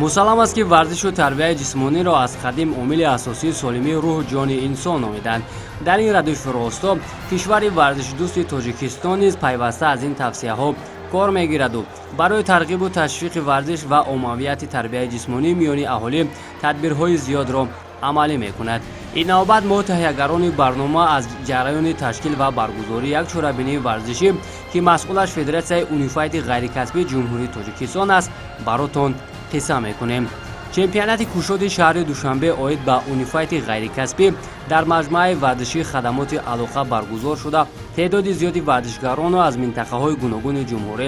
Мусаллам аст, ки варзишу тарбияи ҷисмониро аз қадим омили асосии солимии рӯҳу ҷони инсон номиданд. Дар ин радифу росто кишвари варзишдӯсти Тоҷикистон низ пайваста аз ин тавсияҳо кор мегираду барои тарғибу ташвиқи варзиш ва оммавияти тарбияи ҷисмонӣ миёни аҳолӣ тадбирҳои зиёдро амалӣ мекунад. Ин навбат мо, таҳиягарони барнома, аз ҷараёни ташкил ва баргузории як чорабинии варзишӣ, ки масъулаш Федератсияи унифайти ғайрикасбии Ҷумҳурии Тоҷикистон аст, баротон қисса мекунем. Чемпионати кушоди шаҳри Душанбе оид ба унифайти ғайрикасбӣ дар маҷмӯаи варзишии хадамоти алоқа баргузор шуда, теъдоди зиёди варзишгаронро аз минтақаҳои гуногуни ҷумҳурӣ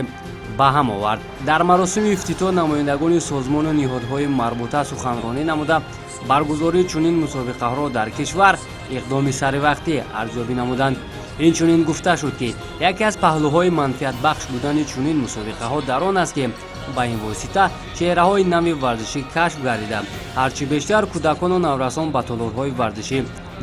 ба ҳам овард. Дар маросими ифтитоҳ намояндагони созмону ниҳодҳои марбута суханронӣ намуда, баргузории чунин мусобиқаҳоро дар кишвар иқдоми саривақтӣ арзёбӣ намуданд. Инчунин гуфта шуд, ки яке аз паҳлӯҳои манфиатбахш будани чунин мусобиқаҳо дар он аст, ки ба ин восита чеҳраҳои нави варзишӣ кашф гардида, ҳарчи бештар кӯдакону наврасон ба толорҳои варзишӣ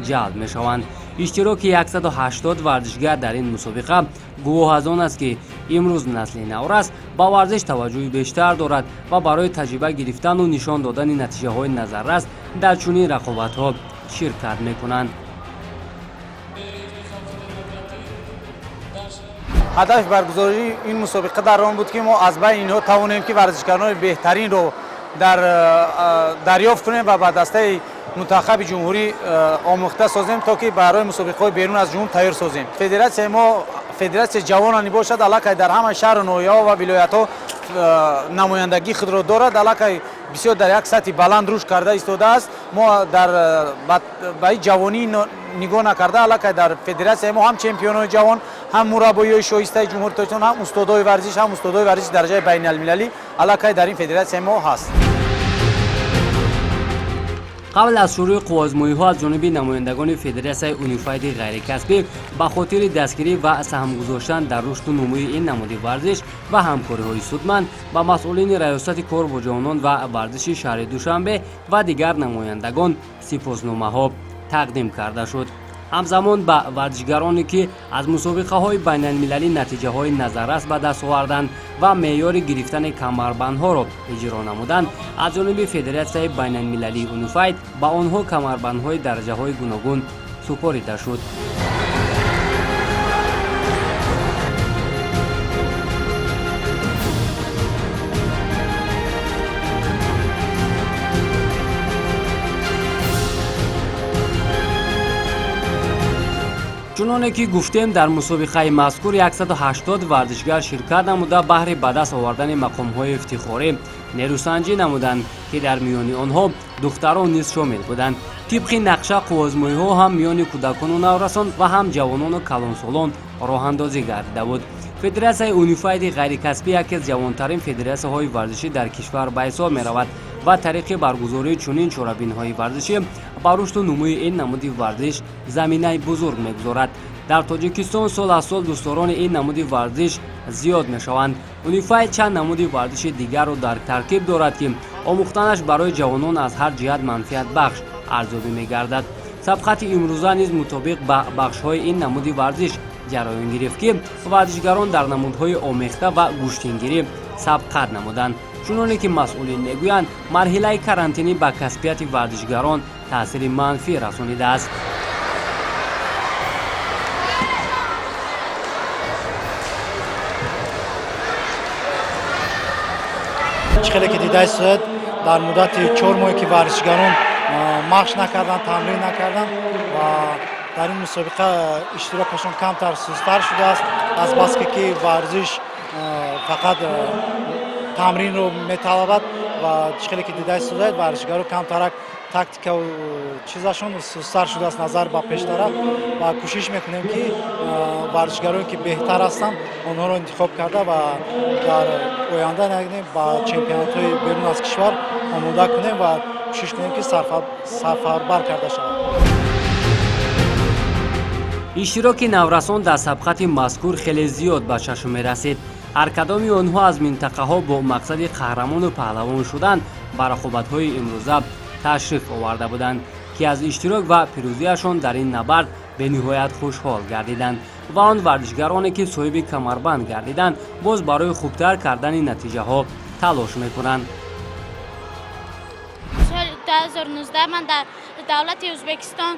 ҷалб мешаванд. Иштироки 180 варзишгар дар ин мусобиқа гувоҳ аз он аст, ки имрӯз насли наврас ба варзиш таваҷҷӯҳи бештар дорад ва барои таҷриба гирифтану нишон додани натиҷаҳои назаррас дар чунин рақобатҳо ширкат мекунанд. Ҳадафи баргузории ин мусобиқа дар он буд, ки мо аз байни инҳо тавонем, ки варзишгарони беҳтаринро дар дарёфт кунем ва ба дастаи мунтахаби ҷумҳурӣ омӯхта созем, то ки барои мусобиқаҳои берун аз ҷумҳур тайёр созем. Федератсияи мо федератсияи ҷавонани бошад, аллакай дар ҳама шаҳру ноҳияҳо ва вилоятҳо намояндагии худро дорад, аллакай бисёр дар як сатҳи баланд рушд карда истодааст. Мо дар ба ин ҷавонӣ нигоҳ накарда, аллакай дар федератсияи мо ҳам чемпионои ҷавон, ҳам мураббиёи шоистаи Ҷумҳурии Тоҷикистон, ҳам устодои варзиш, ҳам устодои варзиши дараҷаи байналмилалӣ аллакай дар ин федератсияи мо ҳаст. Қабл аз шурӯи қувваозмоиҳо аз ҷониби намояндагони Федератсияи унифайти ғайрикасбӣ ба хотири дастгирӣ ва саҳм гузоштан дар рушду нумӯи ин намуди варзиш ва ҳамкориҳои судманд ба масъулини Раёсати кор бо ҷавонон ва варзиши шаҳри Душанбе ва дигар намояндагон сипосномаҳо тақдим карда шуд. Ҳамзамон ба варзишгароне, ки аз мусобиқаҳои байналмилалӣ натиҷаҳои назаррас ба даст оварданд ва меъёри гирифтани камарбандҳоро иҷро намуданд, аз ҷониби Федератсияи байналмилалии унифайт ба онҳо камарбандҳои дараҷаҳои гуногун супорида шуд. Чуноне ки гуфтем, дар мусобиқаи мазкур 180 варзишгар ширкат намуда, баҳри ба даст овардани мақомҳои ифтихорӣ нерӯсанҷӣ намуданд, ки дар миёни онҳо духтарон низ шомил буданд. Тибқи нақша, қувваозмоиҳо ҳам миёни кӯдакону наврасон ва ҳам ҷавонону калонсолон роҳандозӣ гардида буд. Федератсияи унифайти ғайрикасбӣ яке аз ҷавонтарин федератсияҳои варзишӣ дар кишвар ба ҳисоб меравад ва тариқи баргузории чунин чорабиниҳои варзишӣ ба рушду нумӯи ин намуди варзиш заминаи бузург мегузорад. Дар Тоҷикистон сол аз сол дӯстдорони ин намуди варзиш зиёд мешаванд. Унифайт чанд намуди варзиши дигарро дар таркиб дорад, ки омӯхтанаш барои ҷавонон аз ҳар ҷиҳат манфиатбахш арзёбӣ мегардад. Сабқати имрӯза низ мутобиқ ба бахшҳои ин намуди варзиш ҷараён гирифт, ки варзишгарон дар намудҳои омехта ва гӯштингирӣ сабқат намуданд. Чуноне ки масъулин мегӯянд, марҳилаи карантинӣ ба касбияти варзишгарон таъсири манфӣ расонидааст. Чӣ хеле ки дидаи суд, дар муддати 4 моҳе ки варзишгарон машқ накарданд, тамрин накарданд ва дар ин мусобиқа иштирокашон камтар, сусттар шудааст, азбаски ки варзиш фақат тамринро металабад. Ва чӣ хеле ки дидаи судаед, варзишгаро камтарак тактикаву чизашон сусттар шудааст назар ба пештара. Ва кӯшиш мекунем, ки варзишгароне ки беҳтар ҳастанд, онҳоро интихоб карда ва дар оянда ба чемпионатҳои берун аз кишвар омода кунем ва кӯшиш кунем, ки сафарбар карда шавад. Иштироки наврасон дар сабқати мазкур хеле зиёд ба чашм мерасид. Ҳар кадоми онҳо аз минтақаҳо бо мақсади қаҳрамону паҳлавон шудан ба рақобатҳои имрӯза ташриф оварда буданд, ки аз иштирок ва пирӯзиашон дар ин набард бениҳоят хушҳол гардиданд. Ва он варзишгароне, ки соҳиби камарбанд гардиданд, боз барои хубтар кардани натиҷаҳо талош мекунанд. 2019 ман дар давлати Ӯзбекистон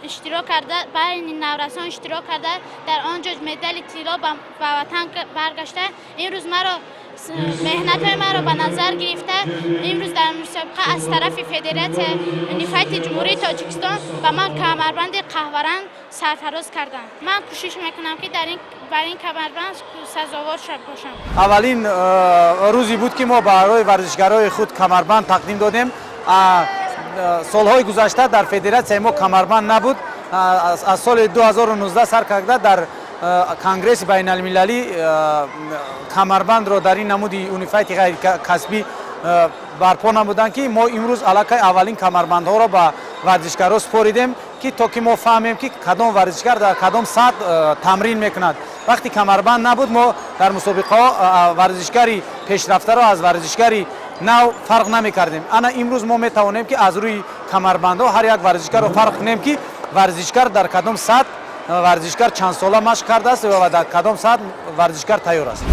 иштирок карда, байни наврасон иштирок карда, дар он ҷо медали тилло ба ватан баргашта. Имрӯз маро меҳнатҳои маро ба назар гирифта, имрӯз дар мусобиқа аз тарафи Федератсияи унифайти Ҷумҳурии Тоҷикистон ба ман камарбанди қаҳваранг сарфароз карданд. Ман кӯшиш мекунам, ки бар ин камарбанд сазовор бошам. Аввалин рӯзе буд, ки мо барои варзишгарои худ камарбанд тақдим додем. Солҳои гузашта дар федератсияи мо камарбанд набуд. Аз соли 2019 сар карда, дар конгресси байналмилалӣ камарбандро дар ин намуди унифайти ғайрикасбӣ барпо намуданд, ки мо имрӯз аллакай аввалин камарбандҳоро ба варзишгарон супоридем, ки то ки мо фаҳмем, ки кадом варзишгар дар кадом сатҳ тамрин мекунад. Вақти камарбанд набуд, мо дар мусобиқаҳо варзишгари пешрафтаро аз варзишгари нав фарқ намекардем. Ана имрӯз мо метавонем, ки аз рӯи камарбандҳо ҳар як варзишгарро фарқ кунем, ки варзишгар дар кадом сатҳ, варзишгар чанд сола машқ кардааст ва дар кадом сатҳ варзишгар тайёр аст.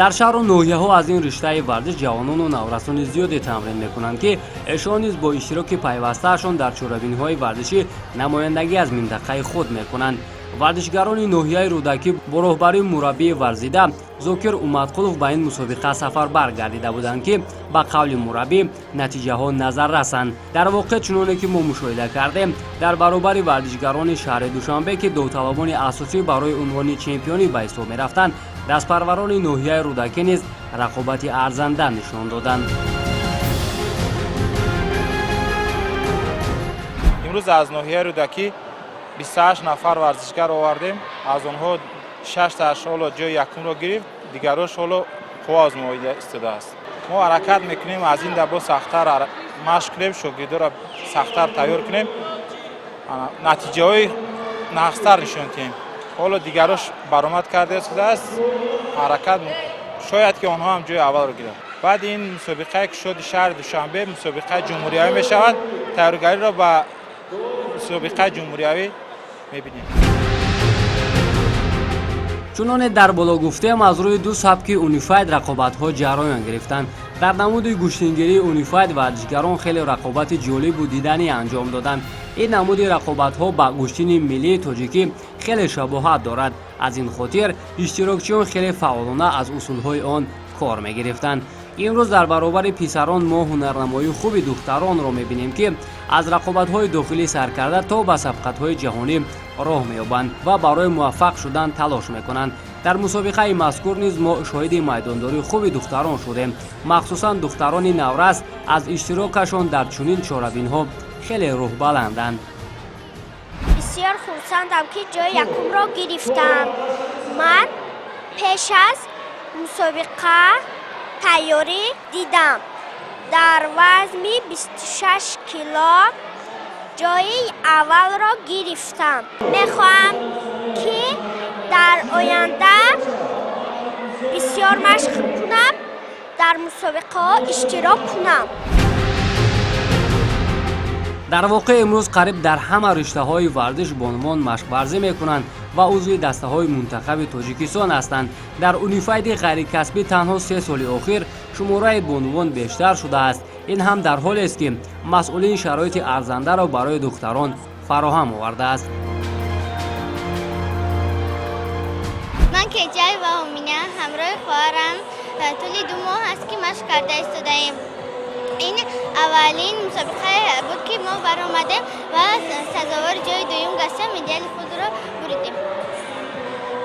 Дар шаҳру ноҳияҳо аз ин риштаи варзиш ҷавонону наврасони зиёде тамрин мекунанд, ки эшон низ бо иштироки пайвастаашон дар чорабиниҳои варзишӣ намояндагӣ аз минтақаи худ мекунанд. Варзишгарони ноҳияи Рӯдакӣ бо роҳбарии мураббии варзида Зокир Умадқулов ба ин мусобиқа сафарбар гардида буданд, ки ба қавли мураббӣ, натиҷаҳо назаррасанд. Дар воқеъ, чуноне ки мо мушоҳида кардем, дар баробари варзишгарони шаҳри Душанбе, ки довталабони асосӣ барои унвони чемпионӣ ба ҳисоб мерафтанд, дастпарварони ноҳияи Рӯдакӣ низ рақобати арзанда нишон доданд. Имрӯз аз ноҳияи Рӯдакӣ 28 нафар варзишгар овардем. Аз онҳо шаштааш ҳоло ҷои якумро гирифт, дигарош ҳоло қувва озмоида истодааст. Мо ҳаракат мекунем, аз ин да боз сахттар машқ кунем, шогирдоро сахттар тайёр кунем, натиҷаҳои нағзтар нишон диҳем. Ҳоло дигарош баромад карда истодааст, ҳаракат шояд, ки онҳо ҳам ҷои аввалро гиранд. Баъди ин мусобиқаи кушоди шаҳри Душанбе мусобиқаи ҷумҳуриявӣ мешавад. Тайёргариро ба мусобиқаи ҷумҳуриявӣ мебинем. Чуноне дар боло гуфтем, аз рӯи ду сабки унифайт рақобатҳо ҷараён гирифтанд. Дар намуди гӯштингирии унифайт варзишгарон хеле рақобати ҷолибу диданӣ анҷом доданд. Ин намуди рақобатҳо ба гӯштини миллии тоҷикӣ хеле шабоҳат дорад. Аз ин хотир иштирокчиён хеле фаъолона аз усулҳои он кор мегирифтанд. Имрӯз дар баробари писарон мо ҳунарнамоии хуби духтаронро мебинем, ки аз рақобатҳои дохилӣ сар карда то ба сабқатҳои ҷаҳонӣ роҳ меёбанд ва барои муваффақ шудан талош мекунанд. Дар мусобиқаи мазкур низ мо шоҳиди майдондории хуби духтарон шудем. Махсусан духтарони наврас аз иштирокашон дар чунин чорабинҳо хеле рӯҳбаланданд. Бисёр хурсандам, ки ҷои якумро гирифтам. Ман пеш аз мусобиқа тайёрӣ дидам. Дар вазни 26 кило ҷои аввалро гирифтам. Мехоҳам, ки дар оянда бисёр машқ кунам, дар мусобиқаҳо иштирок кунам. Дар воқеъ, имрӯз қариб дар ҳама риштаҳои варзиш бонувон машқварзӣ мекунанд ва узви дастаҳои мунтахаби Тоҷикистон ҳастанд. Дар унифайти ғайрикасбӣ танҳо 3 соли охир шумораи бонувон бештар шудааст. Ин ҳам дар ҳолест, ки масъулин шароити арзандаро барои духтарон фароҳам овардааст. Ман Кеҷаева Омина, ҳамроҳи хоҳарам тӯли 2 моҳ аст, ки машқ карда истодаем. Ин аввалин мусобиқае буд, ки мо баромадем ва сазовори ҷои дуюм гашта, медали худро буридем.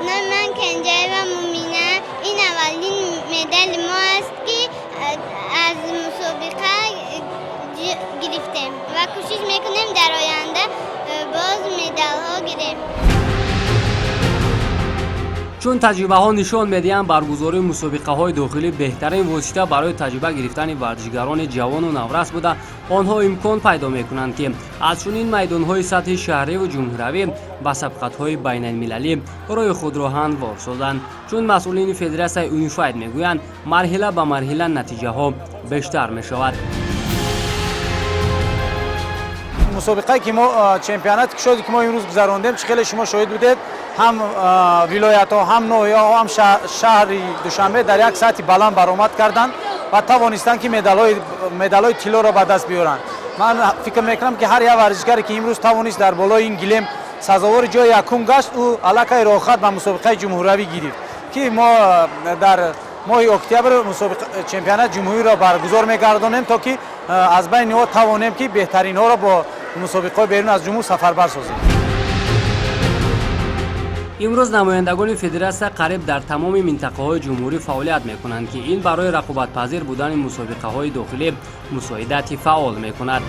Номи ман Кенҷаева Мумина. Ин аввалин медали мо аст, ки аз мусобиқа гирифтем, ва кӯшиш мекунем, дар оянда боз медалҳо гирем. Чун таҷрибаҳо нишон медиҳанд, баргузории мусобиқаҳои дохилӣ беҳтарин восита барои таҷриба гирифтани варзишгарони ҷавону наврас буда, онҳо имкон пайдо мекунанд, ки аз чунин майдонҳои сатҳи шаҳриву ҷумҳуравӣ ба сабқатҳои байналмилалӣ роҳи худро ҳамвор созанд. Чун масъулини федератсияи унифайт мегӯянд, марҳила ба марҳила натиҷаҳо бештар мешавад. Мусобиқае ки мо, чемпионати кушоде ки мо имрӯз гузарондем, чӣ хеле шумо шоҳид будед, ҳам вилоятҳо, ҳам ноҳияҳо, ҳам шаҳри Душанбе дар як сатҳи баланд баромад карданд. Ва тавонистанд, ки медалҳои тиллоро ба даст биёранд. Ман фикр мекунам, ки ҳар як варзишгаре, ки имрӯз тавонист дар болои ин гилем сазовори ҷои якум гашт, ӯ аллакай роҳхат ба мусобиқаи ҷумҳуриявӣ гирифт, ки мо дар моҳи октябр чемпионати ҷумҳуриро баргузор мегардонем, то ки аз байни онҳо тавонем, ки беҳтаринҳоро бо мусобиқаҳои берун аз ҷумҳур сафарбар созем. Имрӯз намояндагони федератсия қариб дар тамоми минтақаҳои ҷумҳурӣ фаъолият мекунанд, ки ин барои рақобатпазир будани мусобиқаҳои дохилӣ мусоидати фаъол мекунад.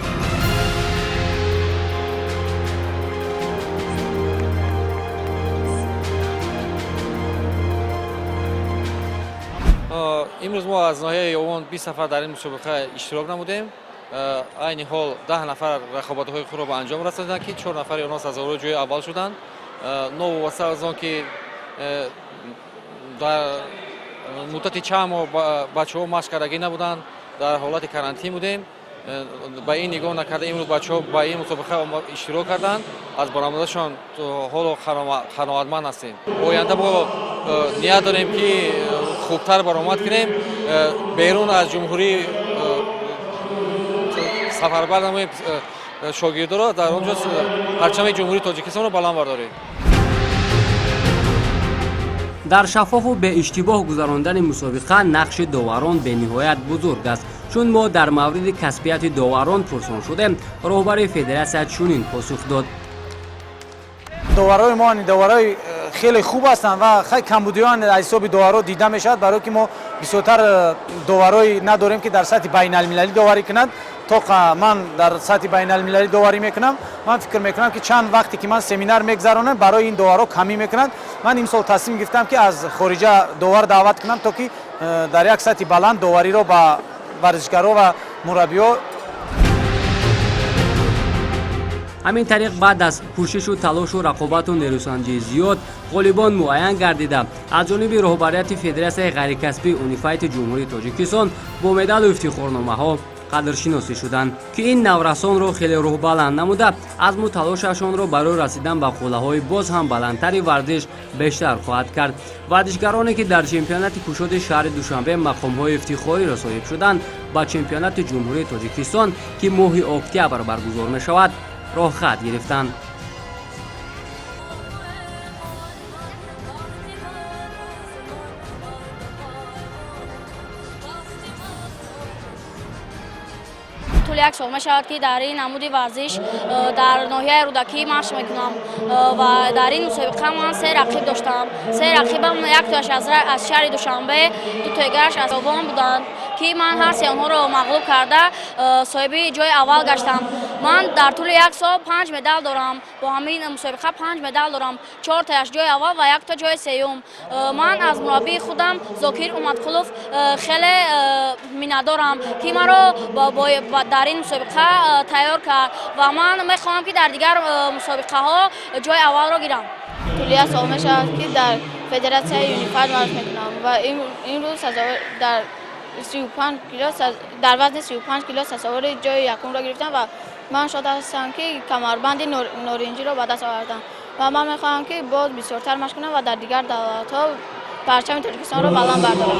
Имрӯз мо аз ноҳияи Ёвон 20 нафар дар ин мусобиқа иштирок намудем. Айни ҳол 10 нафар рақобатҳои худро ба анҷом расониданд, ки чор нафари онҳо сазовори ҷои аввал шуданд. Новобаста аз он ки дар муддати чанд моҳ бачаҳо машқ кардагӣ набуданд, дар ҳолати карантин будем, ба ин нигоҳ накарда, имрӯз бачаҳо ба ин мусобиқа иштирок карданд. Аз баромадашон ҳоло қаноатманд ҳастем. Оянда мо ният дорем, ки хубтар баромад кунем, берун аз ҷумҳурӣ сафарбар намоем шогирдоро, дар он ҷо парчами Ҷумҳурии Тоҷикистонро баланд бардорем. Дар шаффофу беиштибоҳ гузарондани мусобиқа нақши доварон бениҳоят бузург аст. Чун мо дар мавриди касбияти доварон пурсон шудем, роҳбари федератсия чунин посух дод: Доварои мо доварои хеле хуб ҳастанд ва хеле камбудиён аз ҳисоби доваро дида мешавад, барое ки мо бисёртар доварои надорем, ки дар сатҳи байналмилалӣ доварӣ кунанд. То ман дар сатҳи байналмилалӣ доварӣ мекунам, ман фикр мекунам, ки чанд вақте ки ман семинар мегзаронам, барои ин доварҳо камӣ мекунанд. Ман имсол тасмим гирифтам, ки аз хориҷа довар даъват кунам, то ки дар як сатҳи баланд довариро ба варзишгарҳо ва мураббиҳо. Ҳамин тариқ, баъд аз кӯшишу талошу рақобату нерӯсанҷии зиёд, ғолибон муайян гардида, аз ҷониби роҳбарияти Федератсияи ғайрикасбии унифайти Ҷумҳурии Тоҷикистон бо медалу ифтихорномаҳо қадршиносӣ шуданд, ки ин наврасонро хеле рӯҳбаланд намуда, азму талошашонро барои расидан ба қуллаҳои боз ҳам баландтари варзиш бештар хоҳад кард. Варзишгароне, ки дар чемпионати кушоди шаҳри Душанбе мақомҳои ифтихориро соҳиб шуданд, ба чемпионати Ҷумҳурии Тоҷикистон, ки моҳи октябр баргузор мешавад, роҳхат гирифтанд. Тӯли як сол мешавад, ки дар ин намуди варзиш дар ноҳияи Рӯдакӣ машқ мекунам ва дар ин мусобиқа ман се рақиб доштам. Се рақибам яктояш аз шаҳри Душанбе, дутоигараш аз Ёвон буданд, ки ман ҳар се онҳоро мағлуб карда, соҳиби ҷои аввал гаштам. Ман дар тӯли як сол панҷ медал дорам. Бо ҳамин мусобиқа панҷ медал дорам: чортояш ҷои аввал ва якто ҷои сеюм. Ман аз мураббии худам Зокир Умадқулов хеле миннатдорам, ки маро дар ин мусобиқа тайёр кард, ва ман мехоҳам, ки дар дигар мусобиқаҳо ҷои аввалро гирам. Тӯли як сол мешавад, ки дар федератсияи юнифайт машқ мекунам ва имрӯз дар 35 кило, дар вазни 35 кило сазовори ҷои якумро гирифтам ва ман шод ҳастам, ки камарбанди норинҷиро ба даст овардам, ва ман мехоҳам, ки боз бисёртар машқ кунам ва дар дигар давлатҳо парчами Тоҷикистонро баланд бардорам.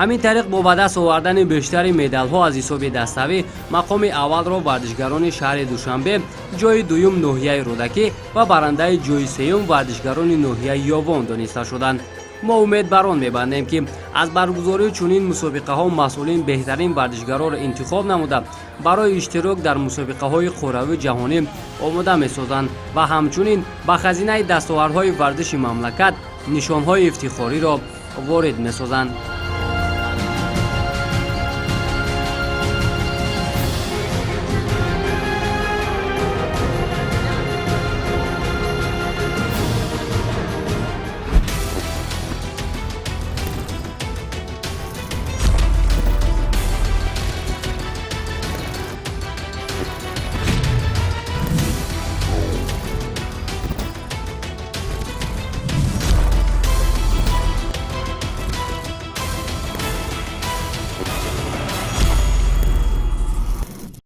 Ҳамин тариқ, бо ба даст овардани бештари медалҳо аз ҳисоби даставӣ, мақоми аввалро варзишгарони шаҳри Душанбе, ҷои дуюм ноҳияи Рӯдакӣ ва барандаи ҷои сеюм варзишгарони ноҳияи Ёвон дониста шуданд. Мо умед бар он мебандем, ки аз баргузории чунин мусобиқаҳо масъулин беҳтарин варзишгароро интихоб намуда, барои иштирок дар мусобиқаҳои қурравию ҷаҳонӣ омода месозанд ва ҳамчунин ба хазинаи дастовардҳои варзиши мамлакат нишонҳои ифтихориро ворид месозанд.